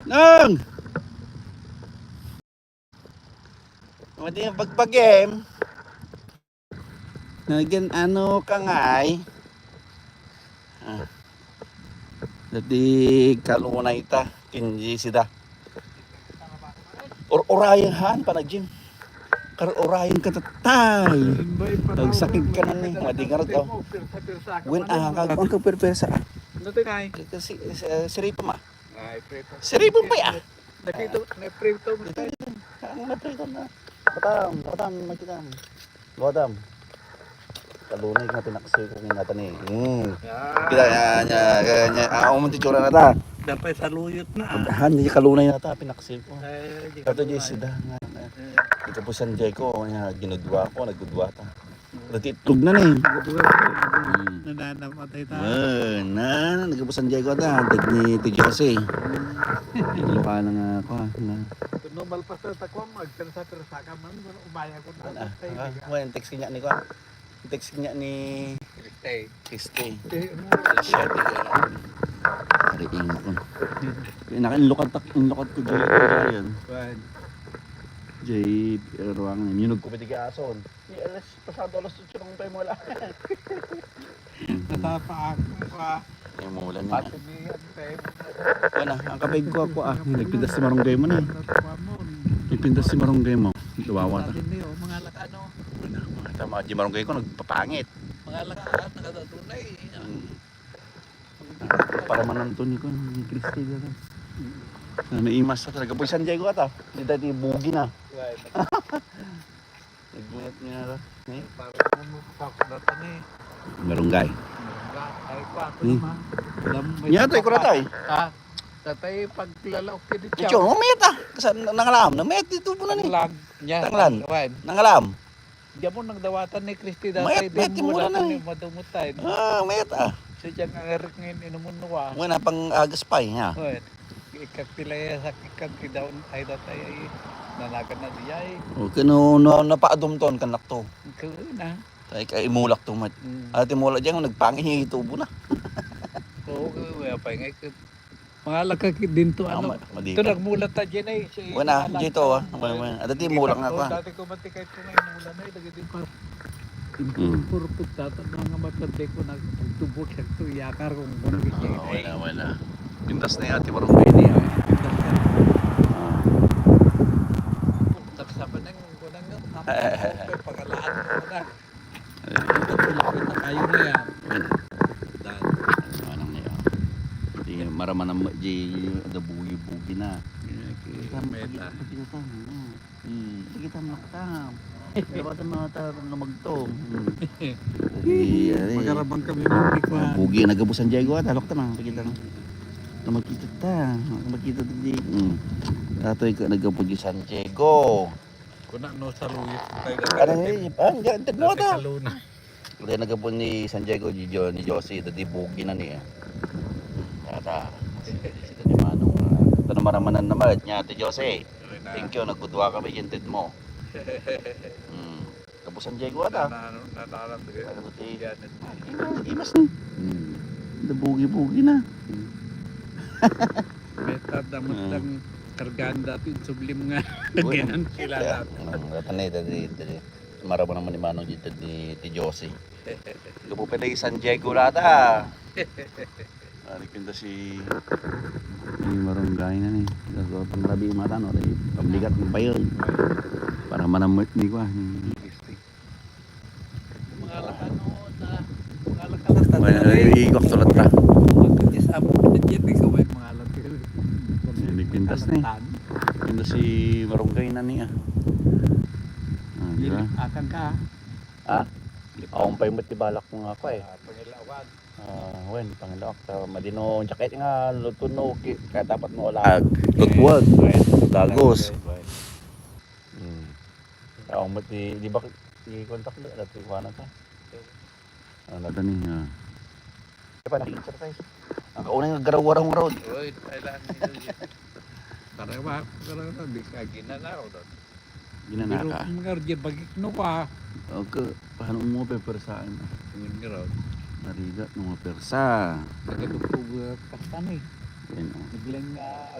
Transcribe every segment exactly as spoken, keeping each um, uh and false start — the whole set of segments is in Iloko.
Nang! Madi ang pagpagem. Nagin ano ka ngay? Ah. Dati kalunay ta, kinji sida. Or-, orayan haan pa na, Jim. Kar-, orayan ka tatay. Agsakit ka na ni. Madi nga rod, oh. Wen, ah, kag-, ang kaperpersa, ah. Ano to, Nay? Kasi, eh, siripa ma. Ay, preto. Siripa pa, ah. Nakita, naprito mo tayo. Ang naprito na. Batam, batam, makita mo. Batam. Kalunay nga pinaksi ko nga tani. Hmm. Ah. Kita, nya, nya, nya, nya. Ah, umang titsura na ta. Dapat saluyot na, ah. Han, di kalunay na ta, pinaksi ko. Ay, di Kato kalunay. Di sida nga. Eh. Ikapusan di ko, nga ginudwa ko, nagudwa ta. Dati itlog na ni. Hmm. Nananamatay ta. Eh, na, nagapusan di ko ta. Dagni ti Jose. Itlog ka na nga ako, ah, na. Kuno malpas na ta ko, magpirsa-pirsa ka man, umaya ko na. Ah, ah, wen, text kanya ni ko, ah. Text niya ni Christy. Christy. Eh, ano? Siya, di ka na. Ari, ingat ko. Naka-inlokat tak-, inlokat ko dyan. Kuwan. Jay, eh, ruang na. Minug ko pwede kay ason. Di alas, pasado alas otso ng tayo wala. Natapa ako pa. Ay, umulan na. Pati ni Ante. Wala, ang kabig ko ako, ah. Nagpintas si Marunggay mo na, eh. Nagpintas si Marunggay mo. Duwawa ta. Sabi niyo, mga laka, ano? Wala, mga tama, di Marunggay ko, nagpapangit. Mga laka, ah, nakadadunay, eh. Hmm. Para mananto ni ko, ni Christy, gano'n. Ah, naimas sa talaga. Puy San Diego ata. Di dati bugi na. Right. Nagmayat nga ra. Eh? Parang ano, sakto na to ni. Marunggay. Marunggay. Ay, pa, ako Ni? Naman. Alam mo, Nya, tay, kuratay. Ah, tatay, paglalaok ka dito. Ito, oh, mayat ah. Kasi nangalam. Namayat dito po na ni. Tanglan. Nya, Tanglan. Tanglan. Nangalam. Diyan mo nagdawatan ni Christy dati. Mayat, di mayat, mo timula wala na ni eh. Madumutan. Ah, mayat ah. So, diyan ang arik ngayon, inumun mo ah. Wala pang agas pa eh, ha? Well, Ikagpilay sa ikagkidaon ay datay ay nanagan na di ay. O, kano, no, napaadum ton, kanak to. Kano na. Tay, kay imulak to, mat. Mm. At imulak diyan, nagpangi, tubo na. Oo, kaya pa nga, mga laka ki-, din to, Ah, ano. Ma-, madikan. Ito, nagmulat ta diyan ay, si Wala, Malak dito, to. Ah. Wala, wala. At dati, Hindi mulak pa nga to, to. Dati ko, matikay ko nga, imula na, eh, lagi din pa. Mm. Purput tata, mga matanda ko nagtubot sa to, yakar kung kung Ah, wala, wala. Pintas na yati, marunggay niya. Pintas na. Ah. Tapos sa panang, kunang nga, tapos, pagalaan mo na. Eh. Tapos, lapit na kayo na yan. Wala. Dan. Ano nang niya? Di, marama na ma-, di, ada bugi-bugi na. Okay. Meta. Pagkita mo. Hmm. Sige, tamlak tam. Dawatan mo ata lumagto. Hmm. Di, ano eh. Magarabang kami ng tikman. Bugi, nagabusan Diego, ah, talok ta, mga pagkita mo. Na magkita ta, magkita ta di. Hmm. Atoy ka nagabugi San Diego. Kuna no saluyot tayo. Ano eh, ah, hindi, hindi mo Dati ta. Kaluna. Iti naggapu ni San Diego, ni Jo-, ni Josie, dati bugi na niya. Tata, si, si, si, ni Manong, ah, ito na maramanan naman, niya, Ate Josie. Thank you, nagkudwa kami, yung tit mo. Hmm. Tapos San Diego ata. Na, na, na, na, na, Ano ti? Yan, Imas, imas ni. Hmm. Nabugi-bugi na. May tadamot Ah. lang kargaan dati, sublim nga. Uy, Ganun sila yeah. lahat. Hmm, dati na, dati, dati. Marabo naman ni Manong dito ni Ti Josie. Gapu pa tayo San Diego lata. Ari kinta si, ni Marunggay na ni. Tapos pangrabi mata, no? Di, pambigat ng payon. Para manamit ni kwa, ni Mga lakano, ta-, mga lakano, May, ta-, may igwak sulat ta. Mag-disable na dyan, ikaw ay mga lakano. Ay, nagpintas na eh. Pintas si Marunggay na niya. Ah, di ba? Akan ka. Ah, awan pa yung matibalak mo nga ako eh. Ah, pangilawan. Ah, wen, pangilawan. Sa madino, jacket nga, luto no, ki-, kaya dapat mo ulag. Tutwag. Wen, wen, Dagos. Wen, wen. Hmm. Awan mo ti, di ba, i-contact na, dati ko na ta. Ano ta ni, ah. Di ba, nakikita tayo. Ang kaunay nga garaw-garaw road. Oy, kailangan nito yun. Para ba, para na, di ka ginanaw doon. Ginanaka. Pero kung nga, di bagik no ka. Okay, paano mo pepersaan? Yung nga raw. Narigat, mga persa. Taga Dukuga, Pakistan eh. Yan, oh. Naglang, ah,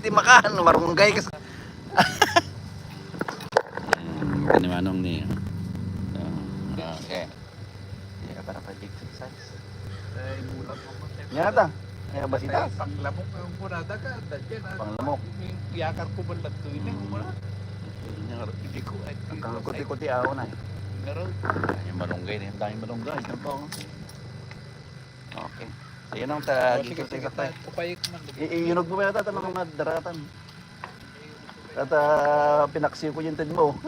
ti makan, marunggay ka sa- Hmm, ito ni Manong ni, ah, okay. Kaya para pag-exercise. Ay, bulag mo, Ma'am. Yan ata. Ay, basitas. Ay, panglamok ang kunada ka, dadyan, ah. Panglamok. Yung yakar ko man lang to, yun yung Hmm. wala. Yun yung Hindi ko, ay, Ang kangkuti-kuti, ako na eh. Meron. Ay, yung malunggay na yun. Daming malunggay. Yan po. Okay. So, yun ang ta-, Oh, sige, exercise sige, tayo. Ta-, kapayik man. I-, iyunog mo yata ito, mga daratan. At, ah, pinaksiw ko yung ted mo.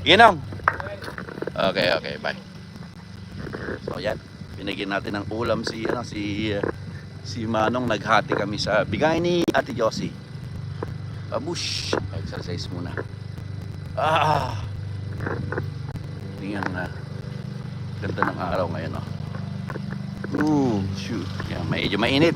Ginong. Okay, okay, bye. So, yan. Binigyan natin ng ulam si, ano, si, ah, si Manong. Naghati kami sa bigay ni Ate Josie. Babush! Exercise muna. Ah! Tingnan na. Ganda ng araw ngayon, oh. Ooh, shoot. Yan, medyo mainit.